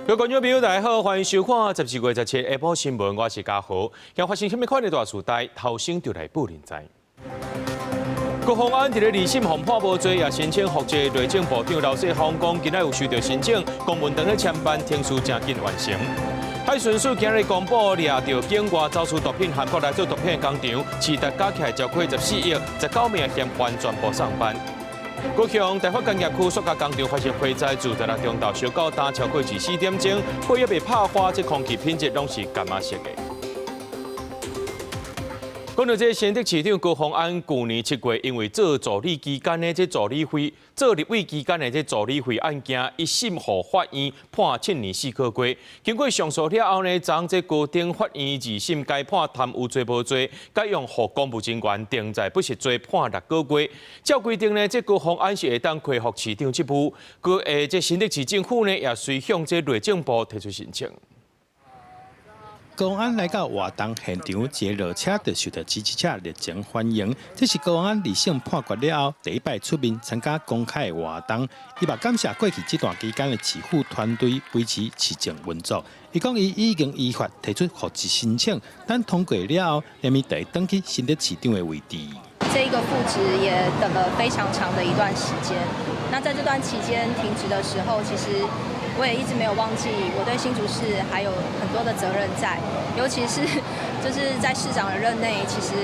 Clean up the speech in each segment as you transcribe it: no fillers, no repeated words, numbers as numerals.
各位觀眾朋友，大家好，歡迎收看12月17下晡新聞，我是嘉豪。今發生啥物款的大事代，頭先就來報您知。高虹安佇咧二審予判無罪，也申請復職。內政部長劉世鋒講，今仔有收到申請，公文當咧簽辦，程序誠緊完成。海巡署今日公布掠著境外走私毒品韓國來做毒品的工廠，市值加起來超過14億，19名嫌犯全部送辦。高雄大發工業區塑膠工廠發生火災，自十六中晝燒到今超過24點鐘，火猶未拍花，這空氣品質攏是柑仔色的。講到這新竹市長高虹安，舊年7月因為做助理期間的這助理費，做立委期間的這助理費案件，一審予法院判7年4個月。經過上訴了後呢，昨這高等法院二審改判貪污罪無罪，改用予公務人員定在不實罪判6個月。照規定呢，這高虹安是會當恢復市長職務。閣這新竹市政府呢，也隨向這內政部提出申請。高虹安來到活動現場，一落車就受到支持者熱情歡迎。這是高虹安二審判決了後第一擺出面參加公開的活動。伊嘛感謝過去這段期間的市府團隊維持市政運作。伊講伊已經依法提出復職申請，等通過了後，連咪會轉去新竹市長的位置。這一個復職也等了非常長的一段時間。那在這段期間停職的時候，其實我也一直沒有忘記，我對新竹市還有很多的責任在，尤其是就是在市長的任內，其實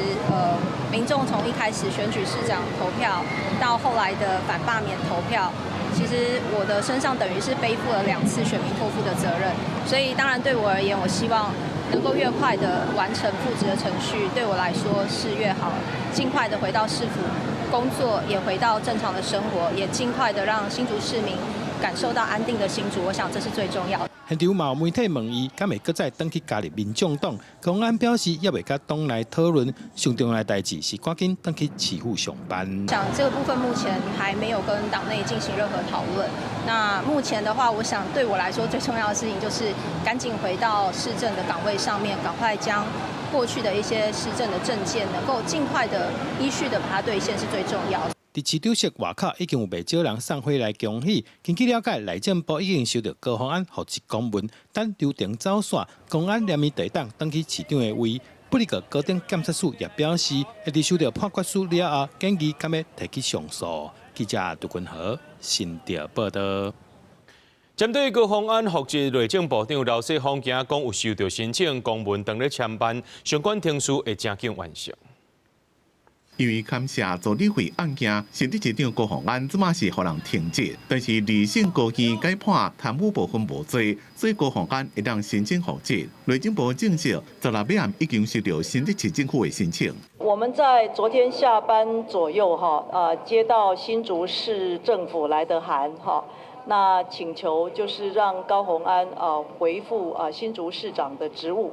民眾從一開始選舉市長投票，到後來的反罷免投票，其實我的身上等於是背負了兩次選民託付的責任，所以當然對我而言，我希望能夠越快的完成復職的程序，對我來說是越好，盡快的回到市府工作，也回到正常的生活，也盡快的讓新竹市民感受到安定的新竹，我想這是最重要的。現場嘛有媒體問伊，敢會閣再轉去加入民眾黨？高虹安表示，猶未佮黨內討論，上重要的代誌是趕緊轉去市府上班。想這個部分目前還沒有跟黨內進行任何討論。那目前的話，我想對我來說最重要的事情就是趕緊回到市政的崗位上面，趕快將過去的一些市政的政見能夠盡快的依序的把它兌現，是最重要的。佇市長室外口已經有袂少人送花來恭喜。根據了解，內政部已經收到高虹安復職公文，等流程走煞，高虹安連暝就當轉去市長的位。不過高等檢察署也表示，會佇收到判決書了後，建議敢欲提起上訴。記者杜君豪新竹報道。針對高虹安復職，內政部長劉世鋒今仔講有收到申請公文，當咧簽辦相關程序會誠緊完成。因為牽涉助理費案件，新竹市長高虹安這馬是予人停職，但是二審高院改判貪污部分無罪，所以高虹安會當申請復職。內政部證實，16暗已經收到新竹市政府的申請。我們在昨天下班左右，哈，接到新竹市政府來的函，哈，那請求就是讓高虹安啊恢復啊新竹市長的職務。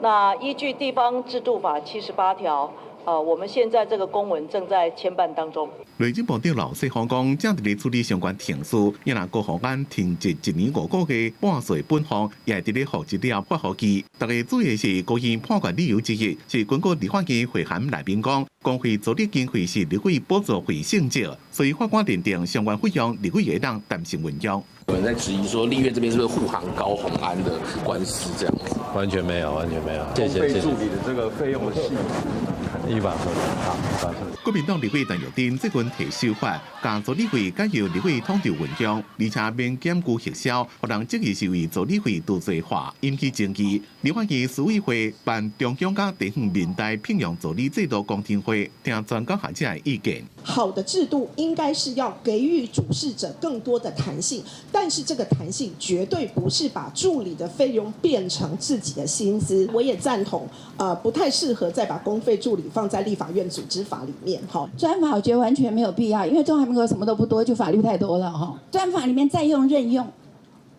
那依據地方制度法78條。啊，我們現在這個公文正在簽辦當中。內政部長劉世鋒講，正佇咧處理相關程序，也若高虹安停職1年5個月，半歲本俸也會佇咧復職了發予伊。大家注意的是，高院判決理由之一是根據立法院會函內面講，公費助理經費是立委補助費性質，所以法官認定相關費用立委會當彈性運用。有人在質疑說，立院這邊是不是護航高虹安的官司這樣子？完全沒有，完全沒有。謝謝謝謝。助理的這個費用的細節。依法處理，好，依法處理。國民黨立委陳玉珍最近提修法，將助理費改由立委統籌運用，而且免檢具核銷，予人質疑是為助理費多濟化，引起爭議。立法院司委會辦中央佮地方民代聘用助理制度公聽會，聽專家學者的意見。好的制度應該是要給予主事者更多的彈性，但是這個彈性絕對不是把助理的費用變成自己的薪資。我也贊同，不太適合再把公費助理放在立法院組織法裡面。哈，專法我覺得完全沒有必要，因為中華民國什麼都不多，就法律太多了哈。專法裡面再用任用，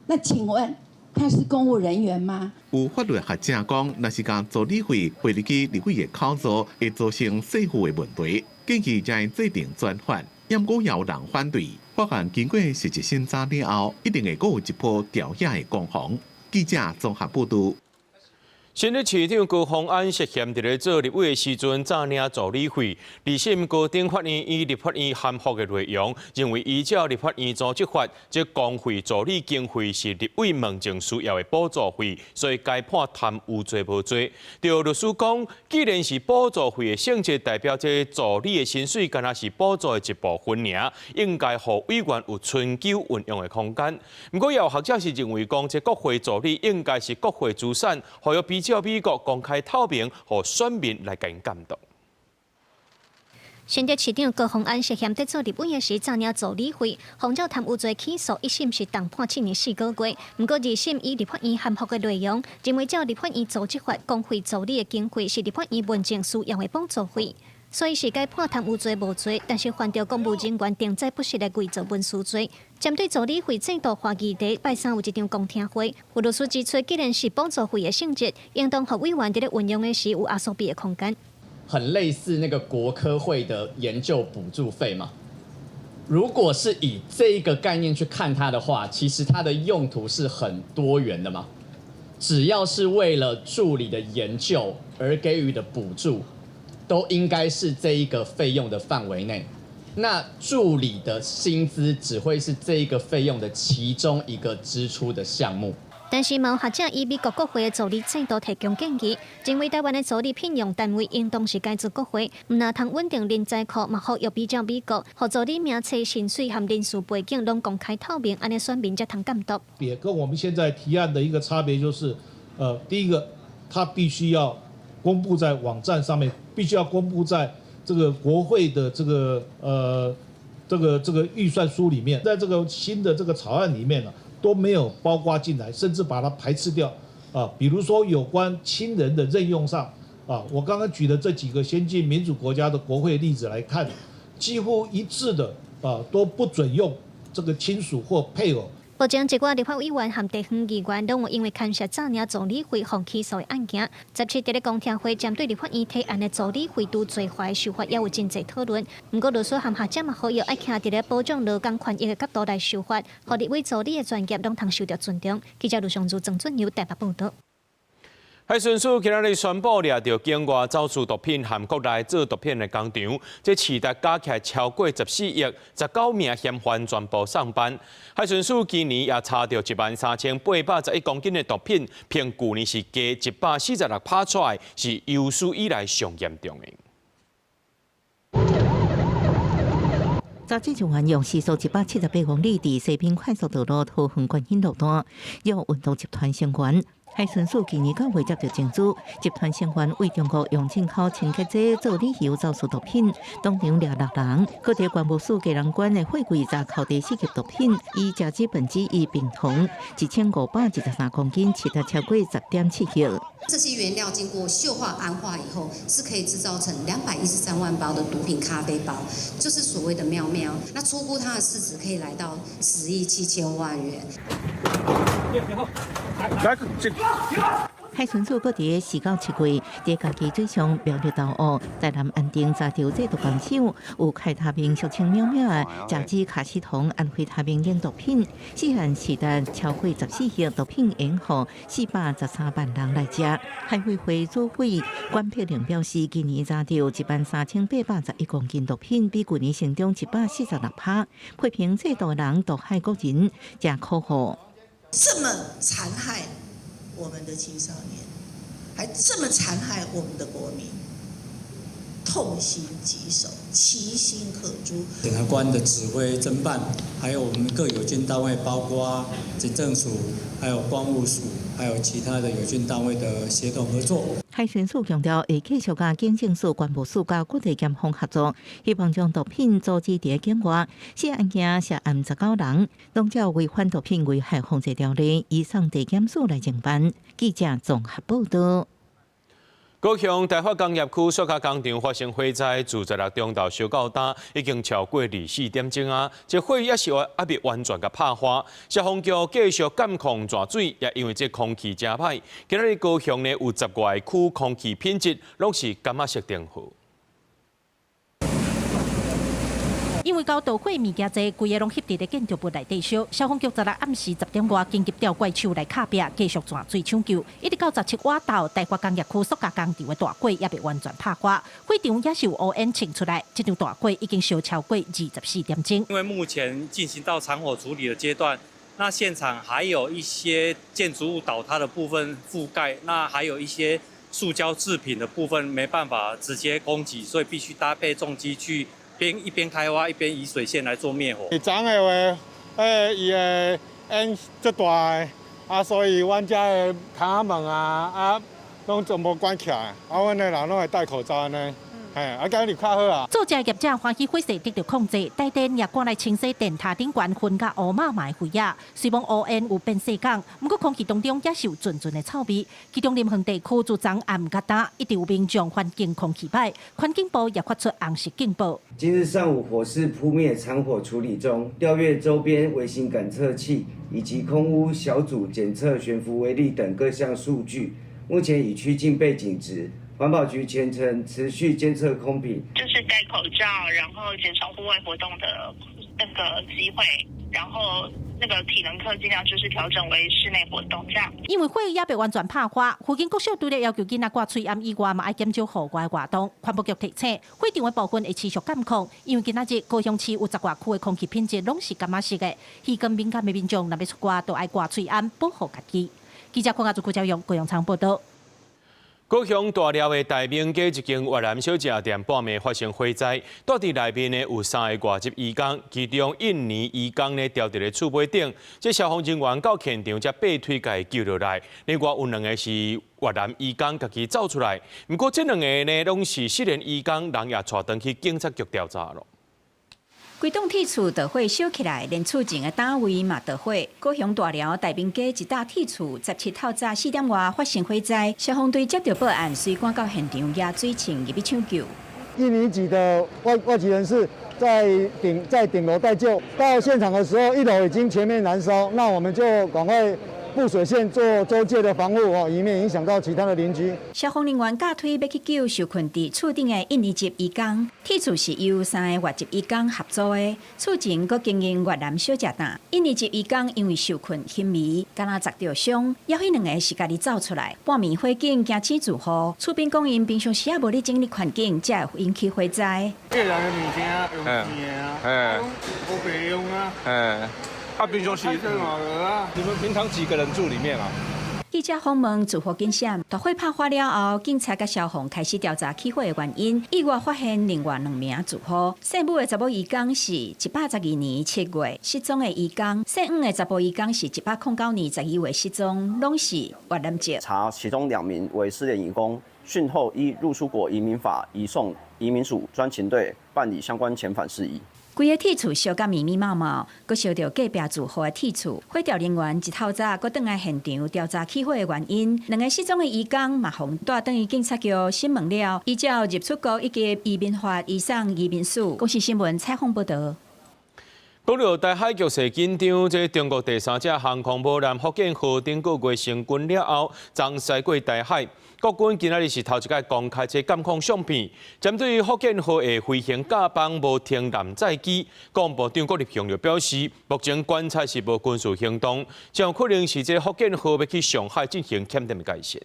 那請問他是公務人員嗎？有法律學者講，若是將助理費匯入去立委的口座，會造成稅負的問題，建議再制定專法。毋過也有人反對，法案經過實質審查了後，一定會閣有一波朝野的攻防。記者綜合報道。新竹市長高虹安涉嫌佇咧做立委的時陣，詐領助理費。二審高等法院依立法院函覆的內容，認為依照立法院組織法，這公費助理經費是立委問政需要的補助費，所以該判貪污罪無罪。著律師講，既然是補助費的性質，代表這助理的薪水敢若是補助的一部分爾，應該予委員有春秋運用的空間。毋過，也有學者是認為講，這國會助理應該是國會資產，予伊比照美國公開透明，予選民來共監督。新竹市長高虹安涉嫌佇做立委的時，詐領助理費，予照貪污罪起訴，一審是重判7年4個月。毋過二審依立法院函覆的內容，認為照立法院組織法，公費助理的經費是立法院問政需要的補助費，所以是該判貪污罪無罪，但是犯著公務人員定載不實的偽造文書罪。針對助理費制度化議題，拜三有一場公聽會，有律師指出，既然是補助費的性質，應當予委員佇咧運用的時有壓縮比的空間。很類似那個國科會的研究補助費嘛。如果是以這個概念去看它的話，其實它的用途是很多元的嘛。只要是為了助理的研究而給予的補助，都應該是這一個費用的範圍內。那助理的薪資只會是這一個費用的其中一個支出的項目。但是，嘛有學者以美國國會的助理制度提供建議，認為台灣的助理聘用單位應當是改做國會，毋但通穩定人才庫，嘛呼籲比照美國，予助理名冊、薪水和人事背景攏公開透明，按呢選民才通監督。別跟我們現在提案的一個差別就是，第一個，他必須要公布在網站上面，必須要公布在這個國會的這個預算書裡面，在這個新的這個草案裡面呢，都沒有包括進來，甚至把它排斥掉。啊，比如說有關親人的任用上，啊，我剛剛舉的這幾個先進民主國家的國會例子來看，幾乎一致的啊，都不准用這個親屬或配偶。目前，一寡立法委員和地方議員攏有因為牽涉詐領助理費予起訴的案件。17佇咧公聽會針對立法院提案的助理費除罪化的修法，也有真濟討論。毋過，律師和學者嘛呼籲愛徛佇咧保障勞工權益的角度來修法，予立委助理的專業攏通受著尊重。記者盧尚如、曾俊友台北報導。海巡署今仔日宣布掠著境外走私毒品和國內製毒品的工廠，這市值加起來超過14億，19名嫌犯全部送辦。海巡署今年也查著13,811公斤的毒品，比舊年是加146趴出來，是有史以來上嚴重的。詐騙集團用時速178公里，佇西濱快速道路桃園觀音路段，約運毒集團成員。海巡署今年9月接著情資，集團成員對中國用進口清潔劑做理由走私毒品，當場掠六人。閣佇關務署基隆關的貨櫃閘扣第四級毒品，以甲基苯基異丙酮1523公斤，市值超過10.7億。這些原料經過溴化氨化以後，是可以製造成213萬包的毒品咖啡包，就是所謂的喵喵。那初估它的市值可以來到10億7000萬元。來，海巡署閣佇4到7月，佇家己水上苗栗斗湖、台南安定查著製毒工廠，有開他命俗稱喵喵的甲基卡西酮、安非他命等毒品，涉案市值超過14億毒品，引予413萬人來食。海委會主委管碧玲表示，今年查著13,811公斤毒品，比舊年成長146%，批評製毒人毒害國人，誠可惡。這麼殘害我們的青少年，還這麼殘害我們的國民，痛心疾首，其心可誅。檢察官的指揮偵辦，還有我們各友軍單位，包括警政署、還有關務署，還有其他的友軍單位的協同合作。海巡署強調，會繼續佮警政署、關務署佮國際檢方合作，希望將毒品阻止佇境外。此案件涉案19人，攏照違反毒品危害防制條例，移送地檢署來偵辦。記者綜合報道。高雄大發工業區塑膠工廠發生火災，自16中晝燒到今，已經超過24點鐘啊！這火猶是猶未完全共拍化。消防局繼續監控泉水，也因為這空氣誠歹。今仔日高雄呢有10外個區空氣品質攏是柑仔色燈號。因為交導火物件濟，規个攏翕佇咧建築物內底燒。消防局十六暗時10點外緊急調怪手來敲壁，繼續鑽水搶救。一直到17外晝，大發工業區塑膠工廠的大火猶未完全拍花，火場也是有烏煙衝出來。這場大火已經燒超過24點鐘。因為目前進行到殘火處理的階段，那現場還有一些建築物倒塌的部分覆蓋，那還有一些塑膠製品的部分沒辦法直接供給，所以必須搭配重機去邊一邊開挖一邊以水線來做滅火。昨的話，伊的煙足大的，啊，所以阮遮的窗仔門啊，啊，攏全部關起來，啊，阮的人攏會戴口罩按呢。啊，今日較好啊！造成業者歡喜火勢得到控制，台電也趕來清洗電塔頂懸熏佮烏麻麻的灰仔。雖罔烏煙有變細工，毋過空氣當中也是有陣陣的臭味。其中林園地區自昨暗到今，一直有民眾環境空氣歹，環境部也發出紅色警報。今日上午火勢撲滅，殘火處理中，調閱周邊微型感測器以及空污小組檢測懸浮微粒等各項數據，目前已趨近背景值。環保局全程持續監測空品，就是戴口罩，然後減少戶外活動的那個機會，然後那個體能課盡量就是調整為室內活動這樣。因為火猶未完全拍花，附近國小除了要求囡仔掛喙罨以外，嘛愛減少戶外活動。環保局提醒，火場的部分會持續監控，因為今仔日高雄市有10外區的空氣品質攏是柑仔色的，耳根敏感的民眾若欲出外，就愛掛喙罨保護家己。記者鄺亞祖、郭家勇、高陽昌報道。高雄大寮的大明街一間越南小食店半暝發生火災，蹛佇內面呢有三个外籍移工，其中印尼移工呢牢佇咧厝尾頂，這消防人員到現場才爬梯共伊救落來。另外有兩个是越南移工，家己走出來，毋過這兩个呢攏是失聯移工，人也帶轉去警察局調查囉。規棟鐵厝著火燒起來，連厝前的單位嘛著火。高雄大寮大明街一棟鐵厝，17透早4點外發生火災，消防隊接到報案，隨趕到現場，壓水槍入去搶救。印尼籍的外籍人士在頂樓待救，到現場的時候，一樓已經全面燃燒，那我們就趕快布水線做周界的防護哦，以免影響到其他的鄰居。消防人員架梯欲去救受困佇厝頂的印尼籍移工，鐵厝是由三个外籍移工合租的，厝前閣經營越南小食檔。印尼籍移工因為受困昏迷，敢若砸著傷，猶彼兩个是家己走出來。半暝火警驚醒住戶，厝邊講𪜶平常時也無咧整理環境，才會引起火災。越南的物件用錢的啊，無白用啊。啊，平常時，你們平常幾個人住裡面啊？記者訪問住戶警察，大火拍花了後，警察佮消防開始調查起火的原因。意外發現另外兩名住戶，姓武的查某移工是112年7月失蹤的移工，姓黃的查埔移工是109年12月失蹤，攏是越南籍。查其中兩名為失聯移工，訊後依入出國移民法移送移民署專勤隊辦理相關遣返事宜。規个鐵厝燒甲密密麻麻，閣燒著隔壁住戶的鐵厝。火調人員一透早閣轉來現場調查起火的原因。兩个失蹤的移工嘛，予帶轉去警察局審問了，依照入出國以及移民法移送移民署。公視新聞採訪報導。講著台海局勢緊張，這中國第三隻航空母艦福建號頂個月成軍了後，昨駛過台海。國軍今仔日是頭一擺公開這監控相片，針對福建號的飛行甲板無停艦載機，國防部長郭立雄就表示，目前觀察是無軍事行動，將可能是這福建號欲去上海進行檢點的改善。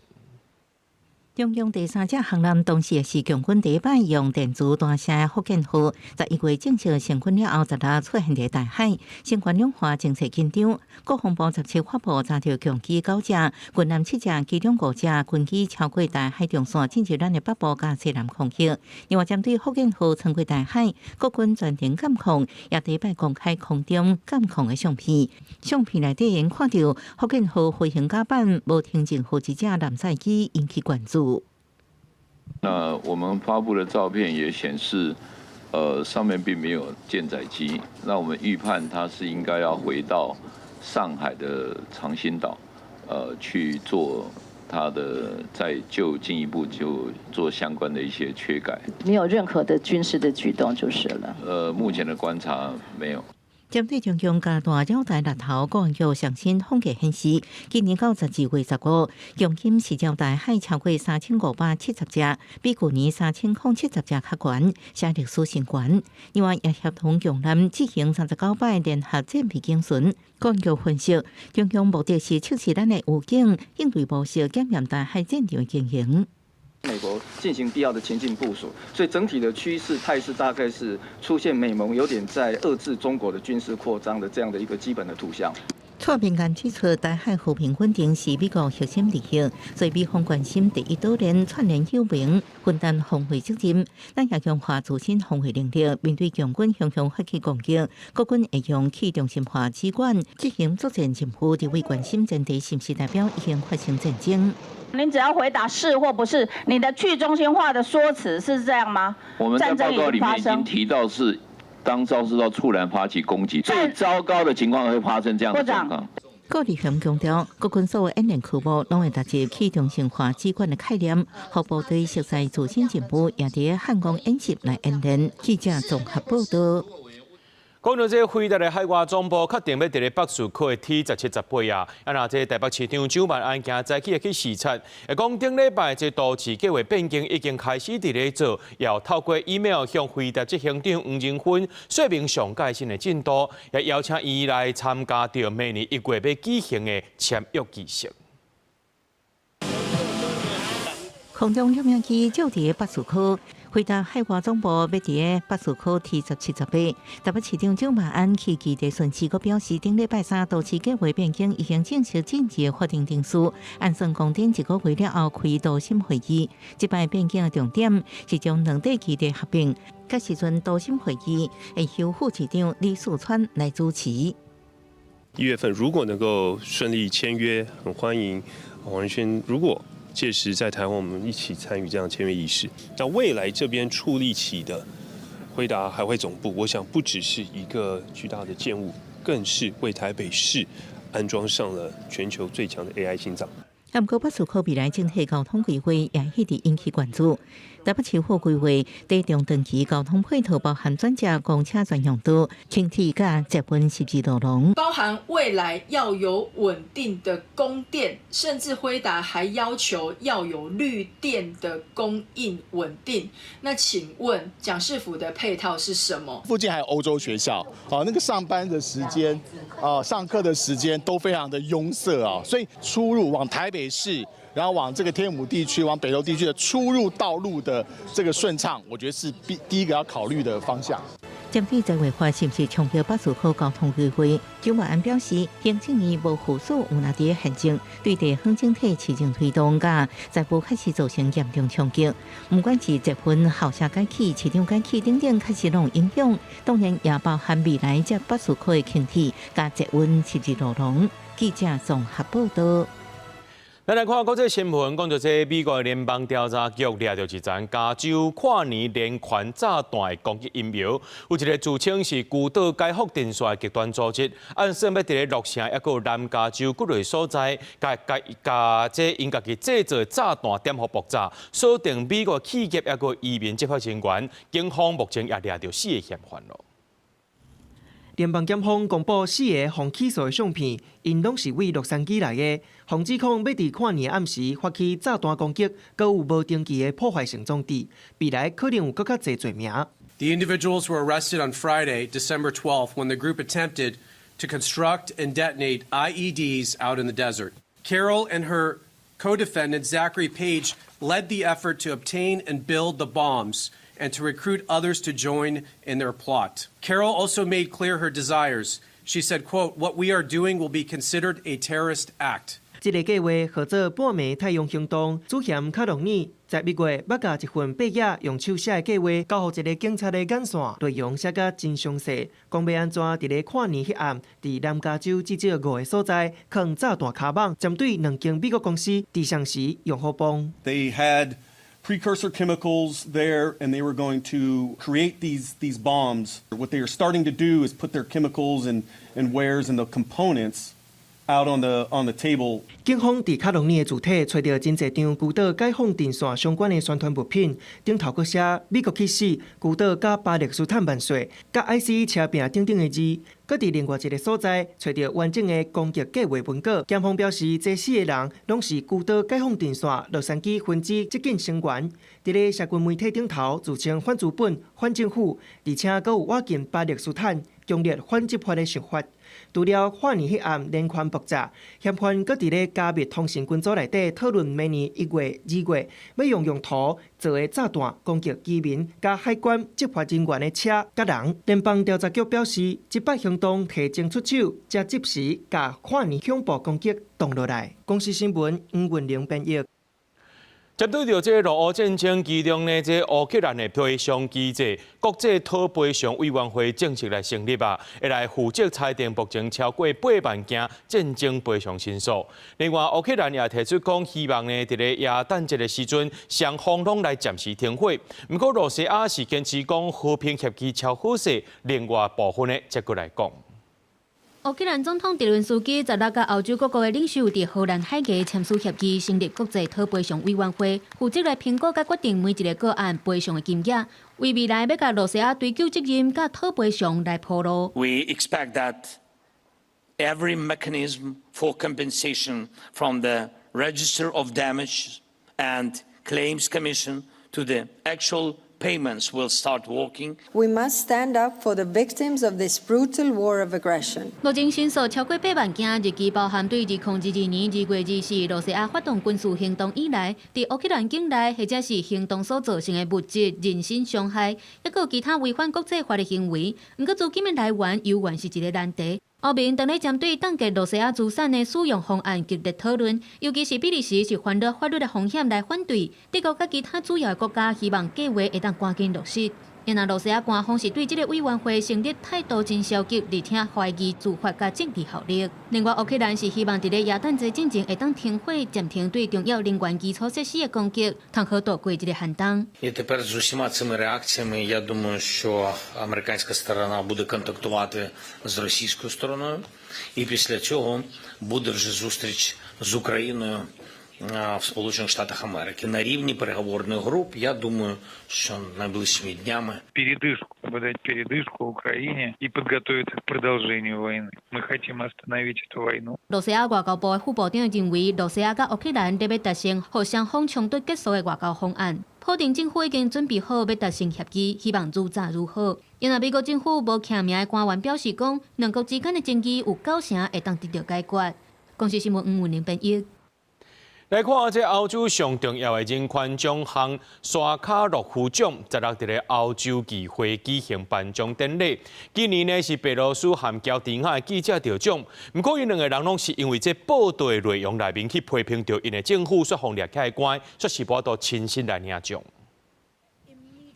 中共第三隻航艦當時是共軍第一擺用電磁彈射的福建號，11月正式成軍了後，十六出現佇台海，相關兩岸情勢緊張。國防部十七發布查著共機九隻，軍艦七隻，其中五隻軍機超過台海中線，進入咱的北部佮西南空域。另外，針對福建號穿過台海，國軍全程監控，也第一擺公開空中監控的相片。相片內底會看著福建號飛行甲板無停任何一隻艦載機，引起關注。那我們發布的照片也顯示，上面並沒有艦載機。那我們預判它是應該要回到上海的長興島，去做它的再就進一步就做相關的一些缺改。沒有任何的軍事的舉動就是了。目前的觀察沒有。針對中共加大擾台獵頭，國安局上新統計顯示，今年到12月15，強檢實擾台海超過3570隻，比舊年3070隻較懸，寫歷史新高。另外，也協同共艦執行39擺聯合戰備警巡。國安局分析，中共目的是測試咱的預警應對模式，檢驗台海戰場情形。美國進行必要的前進部署，所以整體的趨勢態勢大概是出現美盟有點在遏制中國的軍事擴張的這樣的一個基本的圖像。蔡明安指出，台海和平穩定是美國核心利益，所以美方關心第一島鏈串聯友盟，分擔防衛責任。咱也強化自身防衛能力，面對共軍向向發起攻擊，國軍會用去中心化指管執行作戰任務，佇位關心前提是毋是代表已經發生戰爭？您只要回答是或不是，你的去中心化的說辭是這樣嗎？我們在報告裡面已經提到是，當遭受到猝然發起攻擊，最糟糕的情況會發生這樣的狀況。郭立雄強調，國軍所有演練科目攏會納入去中心化指管的概念，予部隊熟悉自身任務，也佇漢光演習來演練。記者綜合報道。講到這輝達的海外總部確定欲佇咧北士科的 T 十七十八啊，啊若這台北市長蔣萬安今早起去視察，會講頂禮拜這都市計劃變更已經開始佇咧做，要透過 email 向輝達執行長黃仁勳說明上蓋新的進度，也邀請伊來參加著明年1月欲舉行的簽約儀式。空中攝影機照佇北士科。輝達海外總部欲佇北士科 T 十七十八，台北市長蔣萬安去基地巡視，閣表示頂禮拜三都市計劃變更已經正式進入法定程序，按算講等一個月了後開都審會議。這擺變更的重點是將兩地基地合併，屆時陣都審會議會由副市長李四川來主持。 1月份如果能夠順利簽約，很歡迎黃仁勳。如果屆時在台灣，我們一起參與這樣簽約儀式。那未來這邊矗立起的輝達海外總部，我想不只是一個巨大的建物，更是為台北市安裝上了全球最強的 AI 心臟。毋過北士科未來整體交通規劃也一直引起關注。台北市府規劃第中長期交通配套，包含轉接公車專用道、輕鐵佮捷運十字路廊，包含未來要有穩定的供電，甚至輝達還要求要有綠電的供應穩定。那請問蔣市府的配套是什麼？附近還有歐洲學校，啊，那個上班的時間，啊，上課的時間都非常的擁塞啊，所以出入往台北市，然後往這個天母地區、往北投地區的出入道路的這個順暢，我覺得是第一個要考慮的方向。針對這規劃是毋是衝擊北士科交通規劃？蔣萬安表示，行政院無附屬有哪啲限制，對地方整體市政推動佮財務確實造成嚴重衝擊。不管是捷運校舍改起、市場改起等等，確實攏有影響。當然也包含未來接北士科的輕鐵佮捷運十字路廊。記者綜合報道。咱來看國際新聞，講著這美國聯邦調查局掠著一層加州跨年連環炸彈的攻擊陰謀，有一個自稱是孤島解放陣線的極端組織，按算欲佇咧洛城，抑閣有南加州幾个所在，共共共這𪜶家己製造炸彈點予爆炸，鎖定美國企業抑閣移民執法人員，警方目前也掠著四個嫌犯囉。聯邦檢方公布四个予起訴的相片，𪜶攏是佇洛杉磯來的。予指控欲佇跨年暗時發起炸彈攻擊，閣有無登記的破壞性裝置，未來可能有閣較濟罪名。 The individuals were arrested on Friday, December 12th, when the group attempted to construct and detonate IEDs out in the desert. Carroll and her co-defendant Zachary Page led the effort to obtain and build the bombs and to recruit others to join in their plot. Carroll also made clear her desires. She said, quote, "What we are doing will be considered a terrorist act." 這个計劃號做半暝太陽行動，主嫌卡洛爾11月捌共一份白紙用手寫的計劃交予一个警察的眼線，內容寫甲真詳細，講欲按怎佇咧跨年彼暗，佇南加州至少五个所在囥炸彈跤蠓，針對兩間美國公司佇雙時用火磅。 They had precursor chemicals there, and they were going to create these bombs. What they are starting to do is put their chemicals and wares and the components out on the table. 警方佇卡隆尼的住宅揣著真濟張孤島解放陣線相關的宣傳物品，頂頭閣寫美國去死、孤島佮巴勒斯坦萬歲、佮 ICE 車餅等等的字。閣佇另外一个所在揣著完整的攻擊計劃文稿。檢方表示，這四个人攏是孤島解放陣線洛杉磯分支接近成員，佇咧社群媒體頂頭自稱反資本、反政府，而且閣有倚近巴勒斯坦、強烈反執法的想法。除了跨年彼暗連環爆炸，嫌犯閣佇咧加密通訊群組內底討論明年1月、2月欲用用塗做的炸彈攻擊居民、佮海關執法人員的車佮人。聯邦調查局表示，這擺行動提前出手，才及時共跨年恐怖攻擊擋落來。公視新聞黃雲玲編譯。針對著這個俄烏戰爭，其中呢，這烏克蘭的賠償機制，國際討賠償委員會正式來成立啊，會來負責裁定目前超過8萬件戰爭賠償申訴。另外，烏克蘭也提出講，希望呢，佇咧耶誕節的時陣，雙方攏來暫時停火。毋過，羅西亞是堅持講和平協議超好勢，另外部分呢，則閣來講。烏克蘭總統澤倫斯基十六佮歐洲各國的領袖佇荷蘭海牙簽署協議，成立國際討賠償委員會，負責來評估佮決定每一个個案賠償的金額，為未來欲共羅西亞追究責任佮討賠償來鋪路。 We expect that every mechanism for compensation from the Register of Damage and Claims Commission to the actual payments will start working. We must stand up for the victims of this brutal war of aggression. 目前申訴超過8萬件，日期包含對2022年2月24羅西亞發動軍事行動以來，佇烏克蘭境內或者是行動所造成的物質、人身傷害，抑閣其他違反國際法的行為。毋過資金的來源猶原是一个難題。歐盟當咧針對凍結羅西亞資產的使用方案激烈討論，尤其是比利時是翻著法律的風險來反對，德國佮其他主要的國家希望計劃會當趕緊落實。然而，羅西亞官方是對這个委員會成立態度真消極，而且懷疑做法佮政治效力。另外，烏克蘭是希望佇咧耶誕節進前會當停火，暫停對重要能源基礎設施的攻擊，通好度過這个寒冬。 І тепер з усіма цими реакціями, я думаю, що американська сторона буде контактувати з російською стороною, і після цього буде вже зустріч з Україною в Сполучених Штатах Америки на рівні переговорних груп. Я думаю, що найближчими днями передышку, дать передышку Украине и подготовиться к продолжению войны. Мы хотим остановить эту войну. 羅西亞外交部的副部長認為，羅西亞佮烏克蘭咧欲達成予雙方衝突結束的外交方案。普丁政府已經準備好欲達成協議，希望愈早愈好。因為美國政府無記名的官員表示講，兩國之間的爭議有九成會當得著解決。公視新聞黃文玲編譯。來看這歐洲上重要的人權獎項沙卡洛夫獎，十六佇咧歐洲議會舉行頒獎典禮。今年呢是白羅斯和喬治亞的記者得獎，毋過𪜶兩个人攏是因為這報道的內容內面去批評著𪜶的政府，煞予掠起來關，煞是無法度親身來領獎。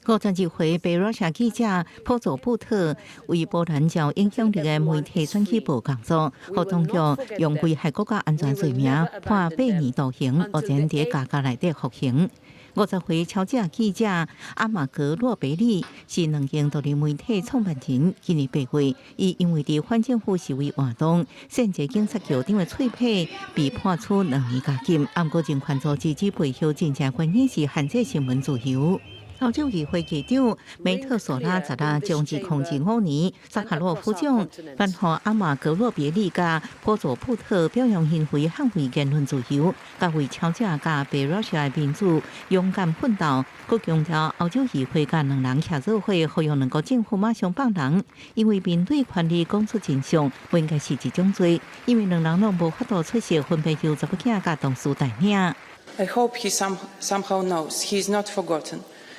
52歲白羅斯記者普佐布特為波蘭較影響力的媒體選舉部工作，予當局用危害國家安全罪名判8年徒刑，目前佇監獄內底服刑。50歲喬治亞記者阿馬格洛貝利是兩間獨立媒體創辦人，今年8月，伊因為佇反政府示威活動，扇一个警察局長的喙䫌，被判處2年監禁。毋過人權組織指背後真正原因是限制新聞自由。歐洲議會議長梅特索拉十六將2025年薩卡洛夫獎頒予阿馬格洛別利佮普佐普特，表揚𪜶為捍衛言論自由，佮為喬治亞佮白羅斯的民主勇敢奮鬥。閣強調歐洲議會佮兩人徛做伙，呼籲兩國政府馬上放人，因為面對權力講出真相，不應該是一種罪，因為兩人攏無法度出席，分別由查某囝佮同事代領。 I hope he somehow knows he is not forgotten.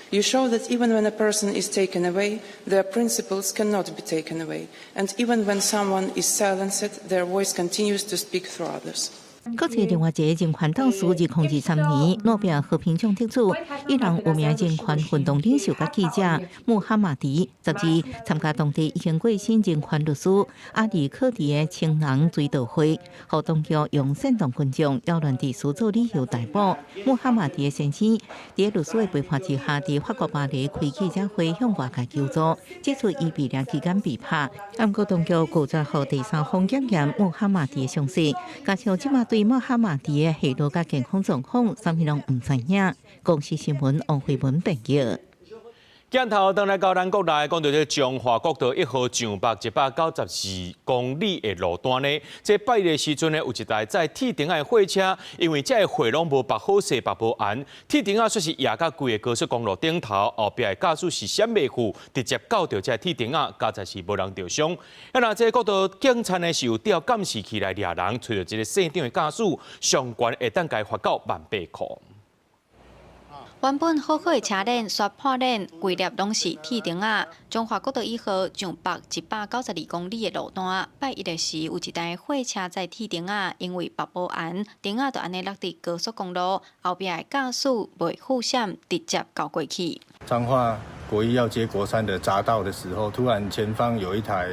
You show that even when a person is taken away, their principles cannot be taken away. And even when someone is silenced, their voice continues to speak through others. 國際另外一个人權鬥士，2023年諾貝爾和平獎得主，伊朗有名人權運動領袖佮記者穆罕馬迪，十二參加當地已經過身人權律師阿里克迪的親人追悼會，予當局用煽動群眾擾亂秩序做理由逮捕。穆罕馬迪的先生佇律師的陪伴之下，佇法國巴黎開記者會向外界求助，指出伊被掠期間被拍。毋過當局拒絕予第三方檢驗穆罕馬迪的傷勢，加上這馬對穆罕馬迪的下落佮健康狀況，啥物攏毋知影。公視新聞王慧文編譯。鏡頭轉來到咱國內，講到這彰化國道1號上北192公里的路段呢，這拜日的時陣呢，有一台載鐵釘仔的貨車，因為這个貨攏無縛好勢、縛無絚，鐵釘仔煞是壓甲規个高速公路頂頭，後壁的駕駛是閃袂赴，直接到著這鐵釘仔，佳哉是無人著傷。啊，若這國道警察呢是有調監視器來掠人，揣著這个姓張的駕駛，上懸會當共罰到18,000塊。原本好好的車鏈，煞破鏈，規粒攏是鐵釘仔。彰化國道1號上北192公里的路段，拜一的時有一台貨車載鐵釘仔，因為縛無絚，釘仔就按呢落佇高速公路，後壁的駕駛袂赴閃，直接轎過去。彰化國一要接國三的匝道的時候，突然前方有一台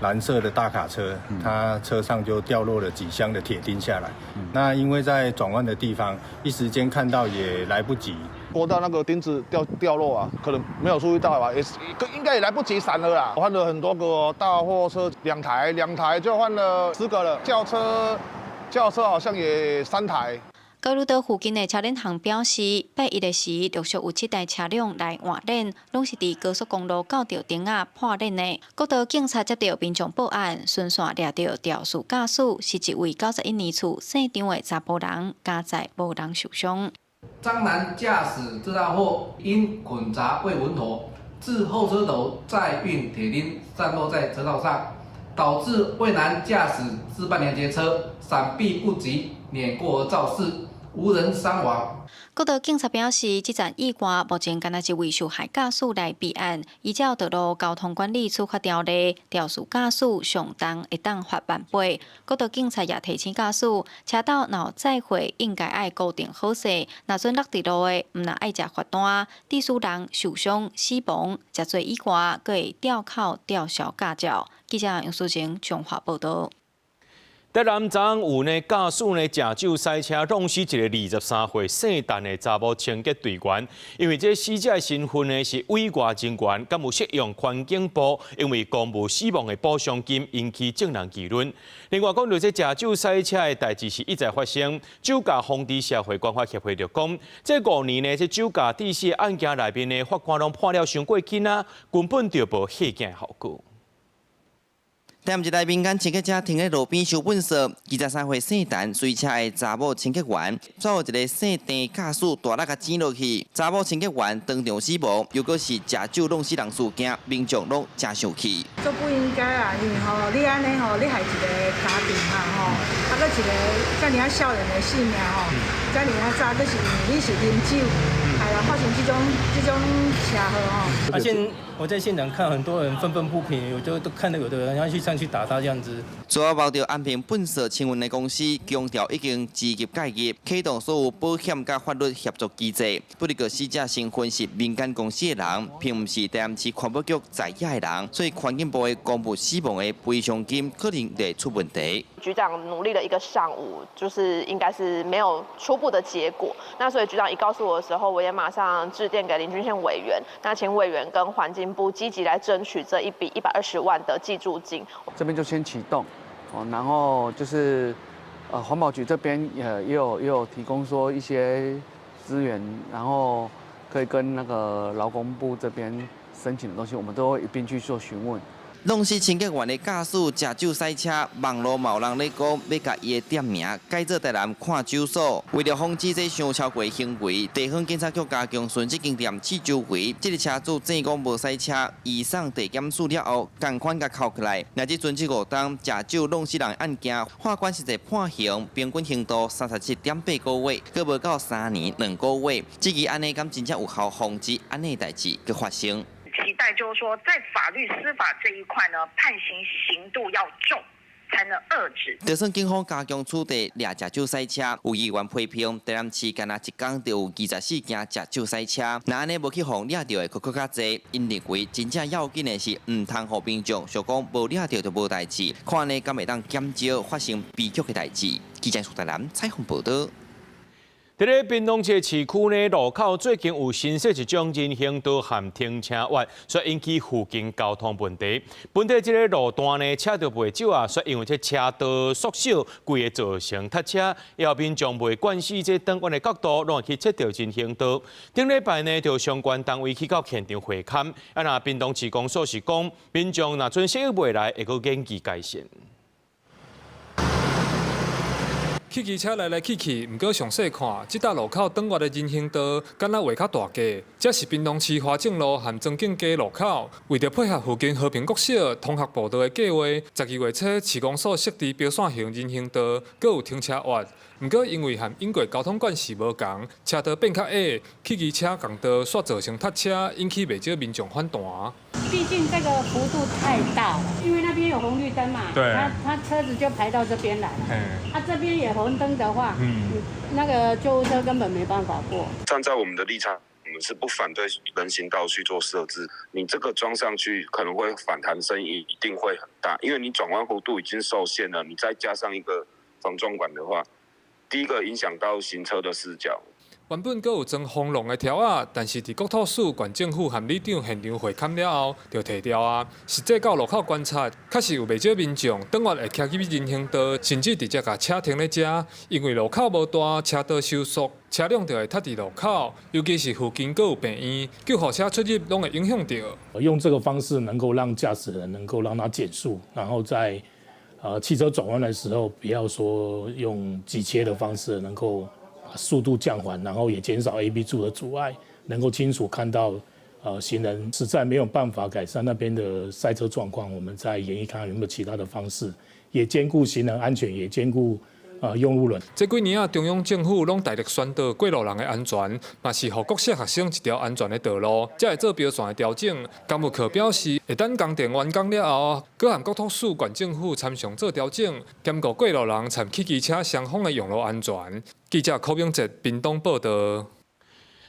藍色的大卡車，它車上就掉落了幾箱的鐵釘下來。那因為在轉彎的地方，一時間看到也來不及。撥到那個釘子掉落啊，可能沒有注意到吧，也是應該也來不及閃了啦。換了很多個大貨車，兩台，兩台就換了10個了。轎車好像也三台。交流道附近的車鏈行表示，拜一的時陸續有七台車輛來換鏈，攏是佇高速公路轎著釘仔破鏈的。國道警察接到民眾報案，循線掠著肇事駕駛，是一位91年次姓張的查埔人，佳哉無人受傷。張男駕駛這大貨因捆紮未穩妥，致後車頭載運鐵釘散落在車道上，導致魏男駕駛自辦連結車閃避不及，碾過而肇事。無人傷亡。國道警察表示，這場意外目前干焦一位受害駕駛來備案，依照道路交通管理處罰條例，肇事駕駛上重會當罰18,000。國道警察也提醒駕駛，車頭若有載貨，應該愛固定好勢，若準落佇路的，毋但愛食罰單，致使人受傷、死亡，這做意外，閣會吊考吊銷駕照。記者楊淑晴彰化報導。台南昨昏有呢駕駛呢食酒駛車撞死一个23歲姓陳的查某清潔隊員，因為這死者的身份呢是委外人員，敢有適用環境部因為公務死亡的補償金，引起眾人議論。另外講到這食酒駛車的代誌是一再發生，酒駕防治社會關懷協會就講，這5年呢，這酒駕致死案件內面呢，法官攏判了傷過輕啊，根本就無嚇驚效果。台南一台民間清潔車停佇路邊收糞埽，23歲姓陳隨車的查某清潔員，煞予一个姓鄭駕駛大力共剪落去，查某清潔員當場死亡，又閣是食酒弄死人事件，民眾攏誠生氣。足不應該啊，因為吼，你按呢吼，你害一个家庭啊吼，啊閣一个遮爾仔少年的性命吼，遮爾仔早，閣是因為你是啉酒，害人發生這種車禍吼。啊，我在現場看很多人憤憤不平，有就都看到有的人要去上去打他這樣子。主要包著安平糞埽清運的公司強調已經積極介入，啟動所有保險佮法律協作機制。不過死者身份是民間公司的人，並毋是台南市環保局在野的人，所以環境部的公務死亡的賠償金可能會出問題。局長努力了一個上午，就是應該是沒有初步的結果。那所以局長一告訴我的時候，我也馬上致電給林俊憲委員，那請委員跟環境部積極來爭取這一筆120萬的濟助金。這邊就先啟動，然後就是環保局這邊也有提供說一些資源，然後可以跟那個勞工部這邊申請的東西，我們都會一併去做詢問。弄死清潔員的駕駛食酒駛車，網路嘛有人咧講欲共伊的店名改做台南看酒所。為了防止這傷超過行為，地方警察局加強巡視經驗四周圍。這个車主證講無駛車，移送地檢署了後，仝款共銬起來。若這陣這五冬食酒弄死人案件，法官實際判刑平均刑度37.8個月，閣無夠3年2個月。這個按呢敢真正有效防止按呢代誌閣發生？期待就是說，在法律司法這一塊呢，判刑刑度要重，才能遏止。就算警方加強取締掠食酒賽車，有議員批評，台南市干焦一工就有24件食酒賽車，若按呢無去予掠著的，閣閣較濟。𪜶認為真正要緊的是，毋通予民眾想講無掠著就無代誌，看按呢敢會當減少發生悲劇的代誌。記者蘇台南採訪報導。佇咧屏東市市區呢，路口最近有新設一種人行道和停車位，所以引起附近交通問題。本底這個路段呢，車道袂少啊，所以因為這車道縮小，規个造成塞車，也有民眾袂慣勢這轉彎的角度，攏會去切著人行道。頂禮拜呢，就相關單位去到現場會勘，啊，若屏東市公所是講，民眾若準適應袂來，會閣研議改善。汽機車來來去去，毋過詳細看，這搭路口轉彎的人行道，敢若畫較大格。這是屏東市華正路和莊敬街路口，為著配合附近和平國小通學步道的計劃，12月初市公所設置標線型人行道，閣有停車位。毋過因為和英國交通慣勢無仝，車道變較矮，汽機車仝道煞造成塞車，引起袂少民眾反彈。畢竟這個幅度太大了，因為那邊有紅綠燈嘛，他車子就排到這邊來了。啊，這邊也紅燈的話，那個救護車根本沒辦法過。站在我們的立場，我們是不反對人行道去做設置。你這個裝上去可能會反彈聲音一定會很大，因為你轉彎弧度已經受限了，你再加上一個防撞管的話，第一個影響到行車的視角。原本閣有裝防浪的條仔，但是佇國土署、縣政府和里長現場會勘了後，就提掉啊。實際到路口觀察，確實有袂少民眾轉彎會騎入去人行道，甚至直接共車停咧遮。因為路口無大，車道收縮，車輛就會塞佇路口。尤其是附近閣有病院，救護車出入攏會影響著。用這個方式能夠讓駕駛人能夠讓他減速，然後在汽車轉彎的時候，不要說用急切的方式，能夠把速度降緩，然後也減少 A、B 柱的阻礙，能夠清楚看到行人。實在沒有辦法改善那邊的塞車狀況，我們再研議看看有沒有其他的方式，也兼顧行人安全，也兼顧用路人。這幾年啊，中央政府攏大力宣導過路人的安全，嘛是予國小學生一條安全的道路，才會做標線的調整。工務課表示，會等工程完工了後，閣和國土署、縣政府參詳做調整，兼顧過路人參汽機車雙方的用路安全。記者柯明哲屏東報導。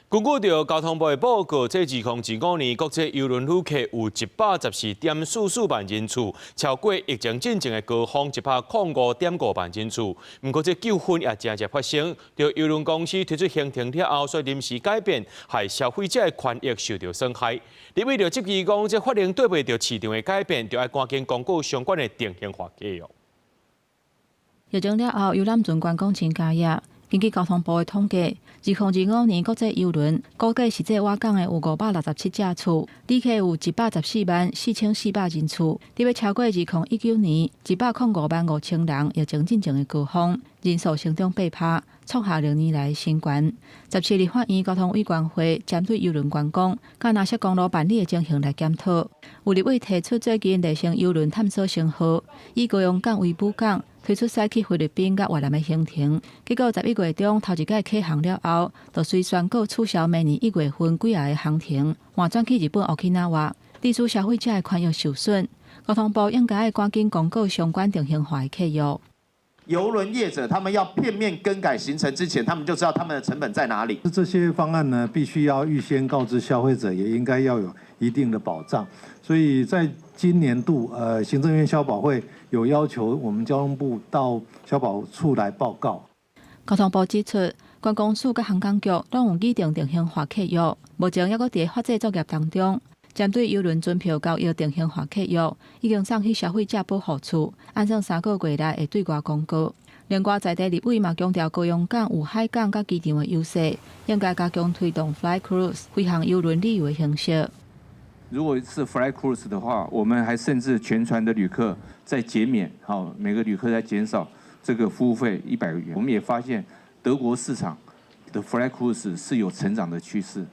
根據著交通部的報告，這2025年國際郵輪旅客有114.44萬人次，超過疫情進前的高峰105.5萬人次。毋過這糾紛也誠濟發生，著郵輪公司推出行程了後，煞臨時改變，害消費者的權益受著損害。立委就質疑講，這法令對袂著市場的改變，就愛趕緊公告相關的定型化契約。疫情了後，遊覽船觀光真加熱。根據交通部的統計，2025年國際郵輪估計實際倚港的有567隻次，旅客有114萬4400人次，佇欲超過2019年105萬5千人疫情進前的高峰，人數成長8%，創下歷年來新高。17立法院交通委員會針對郵輪觀光，佮藍色公路辦理的情形來檢討。有立委提出最近麗星郵輪探索星號，以高雄港為母港，推出駛去菲律賓佮越南的行程，結果11月中頭一擺啟航了後，就隨宣告取消明年1月份幾仔个航程，換轉去日本沖繩，致使消費者的權益受損。交通部應該愛趕緊公告相關定型化的契約。郵輪業者他們要片面更改行程之前，他們就知道他們的成本在哪裡。這些方案呢，必須要預先告知消費者，也應該要有一定的保障。所以在今年度，行政院消保會有要求我們交通部到消保處來報告。交通部指出，觀光署佮航港局攏有擬定定型化契約，目前猶閣佇法制作業當中。針對郵輪船票交易定型化契約，已經送去消費者保護處，按算3個月內會對外公告。另外，在地立委嘛強調，高雄港有海港佮機場的優勢，應該加強推動 Fly Cruise 飛航郵輪旅遊的形式。如果是 Fly Cruise 的話，我們還甚至全船的旅客在減免，好，每個旅客在減少這個服務費100元。我們也發現德國市場的 Fly Cruise 是有成長的趨勢。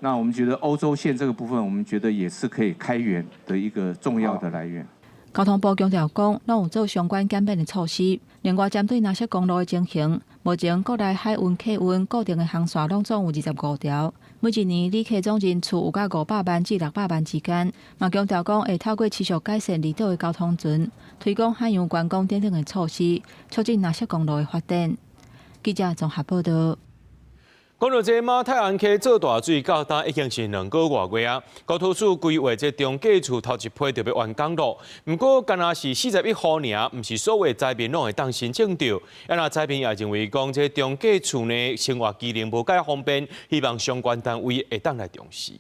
那我們覺得歐洲線這個部分，我們覺得也是可以開源的一個重要的來源。交通部強調講，攏有做相關減免的措施。另外，針對藍色公路的情形，目前國內海運客運固定的航線攏總有25條，每一年旅客總人次有到500萬至600萬之間。嘛強調講，會透過持續改善離島的交通船，推廣海洋觀光等等的措施，促進藍色公路的發展。記者綜合報道。講到這馬太鞍溪做大水到今已經是2個外月啊。國土署規劃這中繼厝頭一批就欲完工咯。毋過，干焦是41戶爾，毋是所有災民攏會當申請著。啊，若災民也認為講這中繼厝呢生活機能無蓋方便，希望相關單位會當來重視。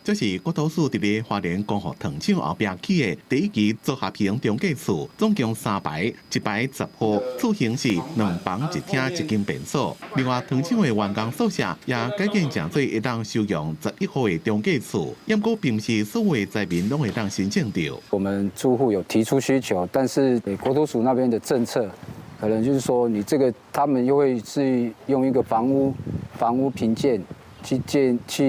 這是國土署佇咧花蓮光復糖廠後壁起的第一期組合型中繼厝，總共三排，1排10戶，厝型是兩房一廳一間便所。另外，糖廠的員工宿舍也改建成做會當收容11戶的中繼厝，毋過並毋是所有災民攏會當申請著。我們住戶有提出需求，但是國土署那邊的政策，可能就是說，你這個他們又會是用一個房屋評鑑。去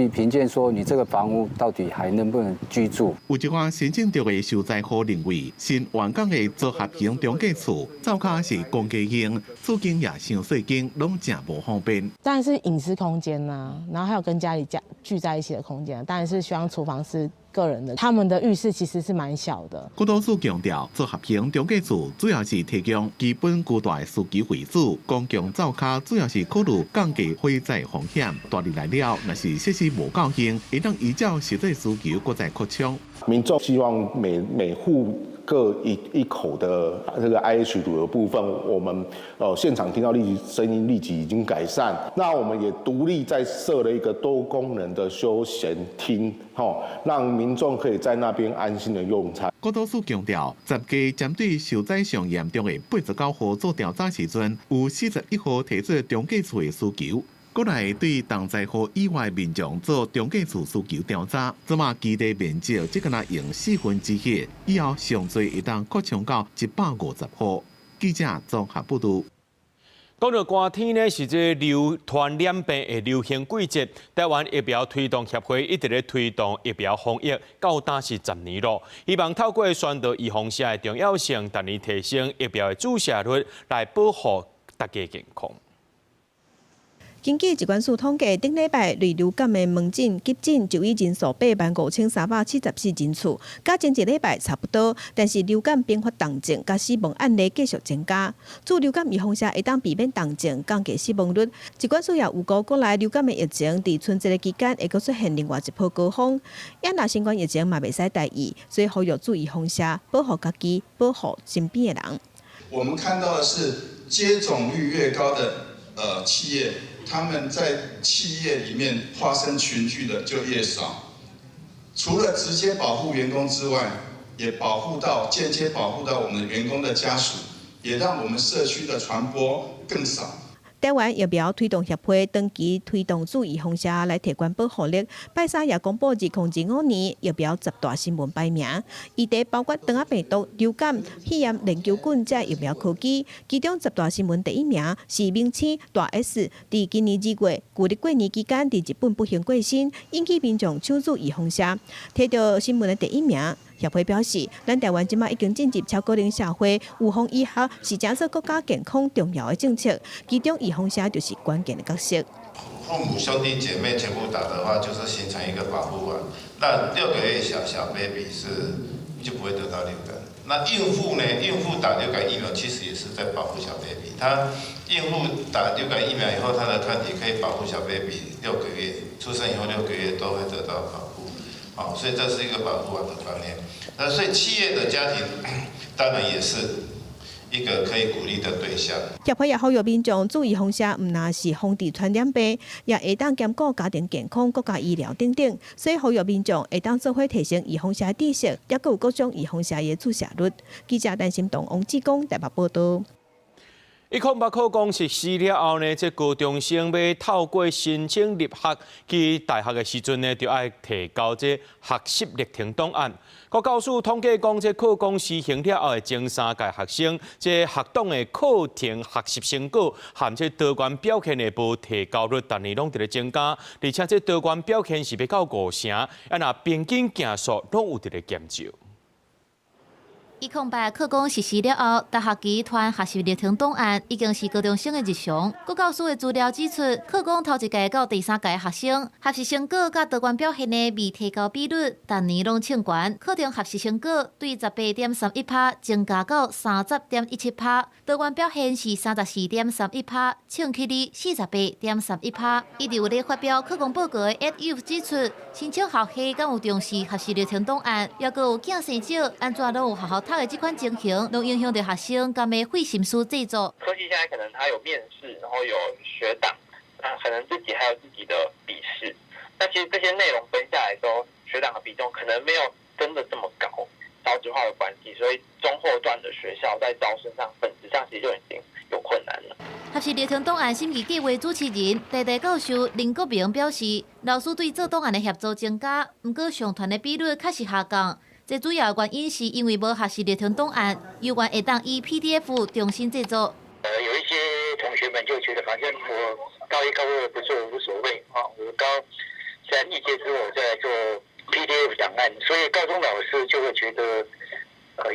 評鑑說你這個房屋到底還能不能居住？有一寡申請著的受災戶認為，新完工的組合型中繼厝，灶跤是公家用，厝間也傷細間，攏誠無方便。當然是隱私空間吶，然後還有跟家裡家聚在一起的空間，當然是希望廚房是個人的。他們的浴室其實是蠻小的。國土署強調，組合型中繼厝主要是提供基本居住的需求為主，公共灶跤主要是考慮降低火災風險。大入來了，若是設施無夠用，會當依照實際需求閣再擴充。民眾希望每每戶各一口的這個 IH 爐的部分，我們現場聽到立即聲音立即已經改善。那我們也獨立再設了一個多功能的休閒廳，吼，讓民眾可以在那邊安心的用餐。國土署強調，10家針對受災上嚴重的89戶做調查時陣，有41戶提出中繼厝的需求。閣來對重災戶以外民眾做中繼厝需求調查，這馬基地面積只敢若用1/4，以後上濟會當擴充到150戶。記者綜合報導。講到寒天呢，是這流傳染病的流行季節。台灣疫苗推動協會一直咧推動疫苗防疫，到今是10年咯。希望透過宣導預防射的重要性，逐年提升疫苗的注射率，來保護大家健康。根據疾管署統計，頂禮拜類流感的門診急診就醫人數85,374人次，佮前一禮拜差不多。但是流感併發重症佮死亡案例繼續增加。注流感預防射會當避免重症，降低死亡率。疾管署也預估國內流感的疫情佇春節的期間會閣出現另外一波高峰。也若新冠疫情嘛袂使大意，所以呼籲注預防射，保護家己，保護身邊的人。我們看到的是接種率越高的企業，他們在企業裡面發生群聚的就越少。除了直接保護員工之外，也保護到間接保護到我們員工的家屬，也讓我們社區的傳播更少。台灣疫苗推動協會長期推動注預防射來提懸保護力。拜三也公布2025年疫苗十大新聞排名，議題包括腸仔病毒、流感、肺炎鏈球菌這疫苗科技。其中十大新聞第一名是明星大 S，佇今年2月舊曆過年期間佇日本不幸過身，引起民眾搶注預防射，提著新聞的第一名。協會表示，咱台灣這馬已經進入超高齡社會，預防醫學是成做國家健康重要的政策，其中預防射就是關鍵的角色。父母兄弟姐妹全部打的話，就是形成一個保護網。那6個月小小 baby 是就不會得到流感。那孕婦呢？孕婦打流感疫苗其實也是在保護小 baby。她孕婦打流感疫苗以後，她的抗體可以保護小 baby 六個月，出生以後六個月都會得到保護。好，所以這是一個保護網的觀念。那所以企業的家庭當然也是一個可以鼓勵的對象。協會也呼籲民眾注預防射，毋但是防治傳染病，也會當兼顧家庭健康、國家醫療等等。所以呼籲民眾會當做伙提升預防射知識，抑閣有各種預防射的注射率。記者陳心東、王志剛台北報道。108課綱實施了後呢，這高中生欲透過申請入學去大學的時陣呢，就愛提交這學習歷程檔案。國教署統計講，這課綱施行了後的前三屆學生，這學黨的課程學習成果和這多元表現的無提交率，逐年攏佇咧增加，而且這多元表現是欲到5成，啊若平均件數攏有佇咧減少。108課綱實施了後，逐學期傳學習歷程檔案已經是高中生的日常。國教署的資料指出，課綱頭一屆到第三屆學生學習成果佮多元表現的未提高比率，逐年攏衝懸。課程學習成果對18.31%增加到30.17%，多元表現是34.31%，衝起哩48.31%。伊佇有咧發表課綱報告的 EdYouth 指出，申請學系敢有重視學習歷程檔案，抑閣有囝生少，按怎攏有學校讀的這款情形，攏影響著學生敢欲費心思製作。科系現在可能他有面試，然後有學檔，那可能自己還有自己的筆試。那其實這些內容分下來之後，學檔的比重可能沒有真的這麼高，少子化的關係，所以中後段的學校在招生上本質上其實就已經有困難了。學習歷程檔案審議計劃主持人台大教授林國明表示，老師對做檔案的協助增加，毋過上傳的比率確實下降。這主要原因是因為無學習歷程檔案，猶原會當以 PDF 重新製作。有一些同學們就覺得，反正我高一高二不做無所謂啊，我高三一屆之後我再來做 PDF 檔案，所以高中老師就會覺得